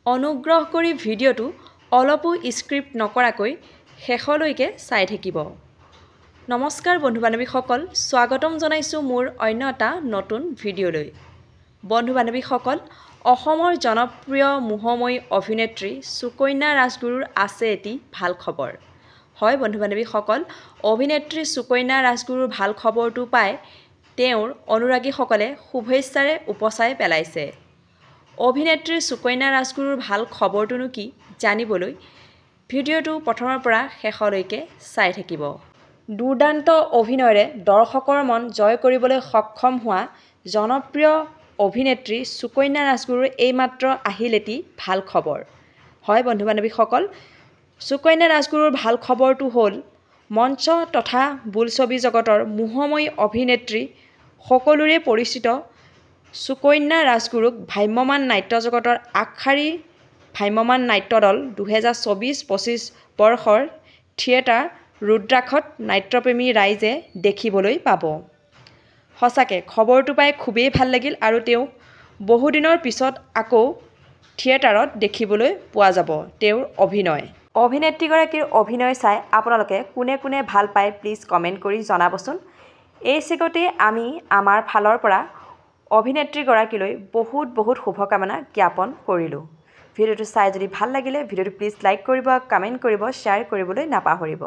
অনুগ্ৰহ কৰি ভিডিঅ'টো অলপো স্কিপ নকৰাকৈ শেষলৈকে চাই থাকিব। নমস্কাৰ বন্ধু বান্ধৱীসকল, স্বাগতম জনাইছোঁ মোৰ অন্য এটা নতুন ভিডিঅ'লৈ। বন্ধু বান্ধৱীসকল, অসমৰ জনপ্ৰিয় মোহময়ী অভিনেত্ৰী সুকন্যা ৰাজগুৰুৰ আছে এটি ভাল খবৰ। হয় বন্ধু বান্ধৱীসকল, অভিনেত্ৰী সুকন্যা ৰাজগুৰুৰ ভাল খবৰটো পাই তেওঁৰ অনুৰাগীসকলে শুভেচ্ছাৰে উপচাই পেলাইছে। অভিনেত্ৰী সুকন্যা ৰাজগুৰুৰ ভাল খবৰটোনো কি জানিবলৈ ভিডিঅ'টো প্ৰথমৰ পৰা শেষলৈকে চাই থাকিব। দুৰ্দান্ত অভিনয়েৰে দৰ্শকৰ মন জয় কৰিবলৈ সক্ষম হোৱা জনপ্ৰিয় অভিনেত্ৰী সুকন্যা ৰাজগুৰুৰ এইমাত্ৰ আহিল এটি ভাল খবৰ। হয় বন্ধু বান্ধৱীসকল, সুকন্যা ৰাজগুৰুৰ ভাল খবৰটো হ'ল মঞ্চ তথা বোলছবি জগতৰ মোহময়ী অভিনেত্ৰী সকলোৰে পৰিচিত সুকন্যা ৰাজগুৰুক ভ্ৰাম্যমাণ নাট্য জগতৰ আগশাৰীৰ ভ্ৰাম্যমাণ নাট্যদল 2024-25 বৰ্ষৰ থিয়েটাৰ ৰুদ্ৰাক্ষত নাট্যপ্ৰেমী ৰাইজে দেখিবলৈ পাব। সঁচাকৈ খবৰটো পাই খুবেই ভাল লাগিল আৰু তেওঁক বহুদিনৰ পিছত আকৌ থিয়েটাৰত দেখিবলৈ পোৱা যাব তেওঁৰ অভিনয়। অভিনেত্ৰীগৰাকীৰ অভিনয় চাই আপোনালোকে কোনে কোনে ভাল পায় প্লিজ কমেণ্ট কৰি জনাবচোন। এই চেগতে আমি আমাৰ ফালৰ পৰা অভিনেত্ৰীগৰাকীলৈ বহুত বহুত শুভকামনা জ্ঞাপন কৰিলোঁ। ভিডিঅ'টো চাই যদি ভাল লাগিলে ভিডিঅ'টো প্লিজ লাইক কৰিব, কমেণ্ট কৰিব, শ্বেয়াৰ কৰিবলৈ নাপাহৰিব।